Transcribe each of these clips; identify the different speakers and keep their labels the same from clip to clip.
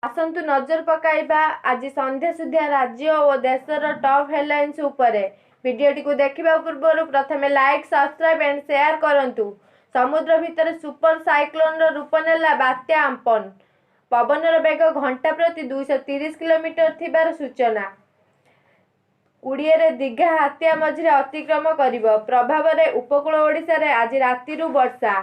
Speaker 1: ଆସନ୍ତୁ ନଜର ପକାଇବା ଆଜି ସନ୍ଧ୍ୟା ସୁଦ୍ଧା ରାଜ୍ୟ ଓ ଦେଶର ଟପ୍ ହେଡଲାଇନ୍ସ ଉପରେ। ଭିଡ଼ିଓଟିକୁ ଦେଖିବା ପୂର୍ବରୁ ପ୍ରଥମେ ଲାଇକ୍, ସବସ୍କ୍ରାଇବ୍ ଆଣ୍ଡ ସେୟାର କରନ୍ତୁ। ସମୁଦ୍ର ଭିତରେ ସୁପର ସାଇକ୍ଲୋନର ରୂପ ନେଲା ବାତ୍ୟା ଆମ୍ପନ। ପବନର ବେଗ ଘଣ୍ଟା ପ୍ରତି 230 କିଲୋମିଟର ଥିବାର ସୂଚନା। 20ରେ ଦୀଘା ହାତିଆ ମଝିରେ ଅତିକ୍ରମ କରିବ। ପ୍ରଭାବରେ ଉପକୂଳ ଓଡ଼ିଶାରେ ଆଜି ରାତିରୁ ବର୍ଷା।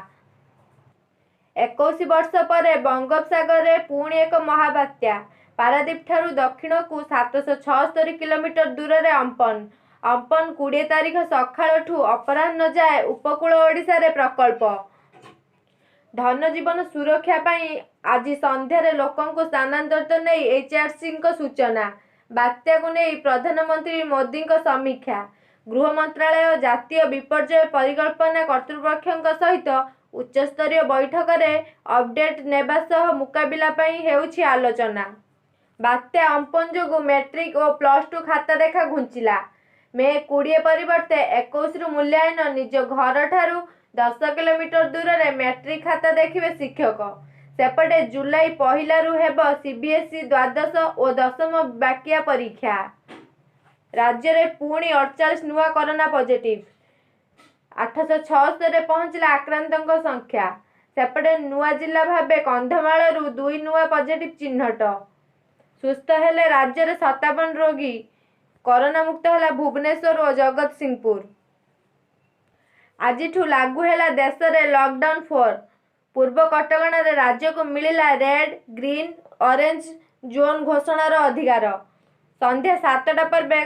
Speaker 1: 21 ବର୍ଷ ପରେ ବଙ୍ଗୋପସାଗରରେ ପୁଣି ଏକ ମହାବାତ୍ୟା। ପାରାଦୀପଠାରୁ ଦକ୍ଷିଣକୁ 776 କିଲୋମିଟର ଦୂରରେ ଅମ୍ପନ। ଅମ୍ପନ 20 ତାରିଖ ସକାଳଠୁ ଅପରାହ୍ନ ଯାଏ ଉପକୂଳ ଓଡ଼ିଶାରେ ପ୍ରକୋପ। ଧନଜୀବନ ସୁରକ୍ଷା ପାଇଁ ଆଜି ସନ୍ଧ୍ୟାରେ ଲୋକଙ୍କୁ ସ୍ଥାନାନ୍ତରିତ ନେଇ ଏଚଆରସିଙ୍କ ସୂଚନା। ବାତ୍ୟାକୁ ନେଇ ପ୍ରଧାନମନ୍ତ୍ରୀ ମୋଦିଙ୍କ ସମୀକ୍ଷା। ଗୃହ ମନ୍ତ୍ରାଳୟ ଜାତୀୟ ବିପର୍ଯ୍ୟୟ ପରିକଳ୍ପନା କର୍ତ୍ତୃପକ୍ଷଙ୍କ ସହିତ ଉଚ୍ଚସ୍ତରୀୟ ବୈଠକରେ ଅପଡେଟ୍ ନେବା ସହ ମୁକାବିଲା ପାଇଁ ହେଉଛି ଆଲୋଚନା। ବାତ୍ୟା ଅମ୍ପନ ଯୋଗୁଁ ମେଟ୍ରିକ ଓ ପ୍ଲସ ଟୁ ଖାତା ଦେଖା ଘୁଞ୍ଚିଲା। ମେ 20 ପରିବର୍ତ୍ତେ 21ରୁ ମୂଲ୍ୟାୟନ। ନିଜ ଘରଠାରୁ 10 କିଲୋମିଟର ଦୂରରେ ମେଟ୍ରିକ ଖାତା ଦେଖିବେ ଶିକ୍ଷକ। ସେପଟେ ଜୁଲାଇ 1ରୁ ହେବ ସିବିଏସ୍ଇ ଦ୍ୱାଦଶ ଓ ଦଶମ ବାକିଆ ପରୀକ୍ଷା। ରାଜ୍ୟରେ ପୁଣି 48 ନୂଆ କରୋନା ପଜିଟିଭ୍। 876ରେ ପହଞ୍ଚିଲା ଆକ୍ରାନ୍ତଙ୍କ ସଂଖ୍ୟା। ସେପଟେ ନୂଆ ଜିଲ୍ଲା ଭାବେ କନ୍ଧମାଳରୁ 2 ନୂଆ ପଜିଟିଭ୍ ଚିହ୍ନଟ। ସୁସ୍ଥ ହେଲେ ରାଜ୍ୟରେ 57 ରୋଗୀ। କରୋନା ମୁକ୍ତ ହେଲା ଭୁବନେଶ୍ୱର ଓ ଜଗତସିଂହପୁର। ଆଜିଠୁ ଲାଗୁ ହେଲା ଦେଶରେ ଲକଡାଉନ 4। ପୂର୍ବ କଟକଣାରେ ରାଜ୍ୟକୁ ମିଳିଲା ରେଡ୍, ଗ୍ରୀନ୍, ଅରେଞ୍ଜ ଜୋନ୍ ଘୋଷଣାର ଅଧିକାର। ସନ୍ଧ୍ୟା 7ଟା ପରେ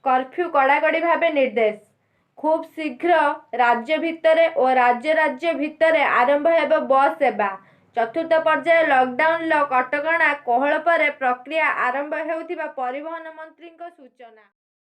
Speaker 1: କର୍ଫ୍ୟୁ କଡ଼ାକଡ଼ି ଭାବେ ନିର୍ଦ୍ଦେଶ। ଖୁବ୍ ଶୀଘ୍ର ରାଜ୍ୟ ଭିତରେ ଓ ରାଜ୍ୟ ରାଜ୍ୟ ଭିତରେ ଆରମ୍ଭ ହେବ ବସ୍ ସେବା। ଚତୁର୍ଥ ପର୍ଯ୍ୟାୟ ଲକଡାଉନର କଟକଣା କୋହଳ ପରେ ପ୍ରକ୍ରିୟା ଆରମ୍ଭ ହେଉଥିବା ପରିବହନ ମନ୍ତ୍ରୀଙ୍କ ସୂଚନା।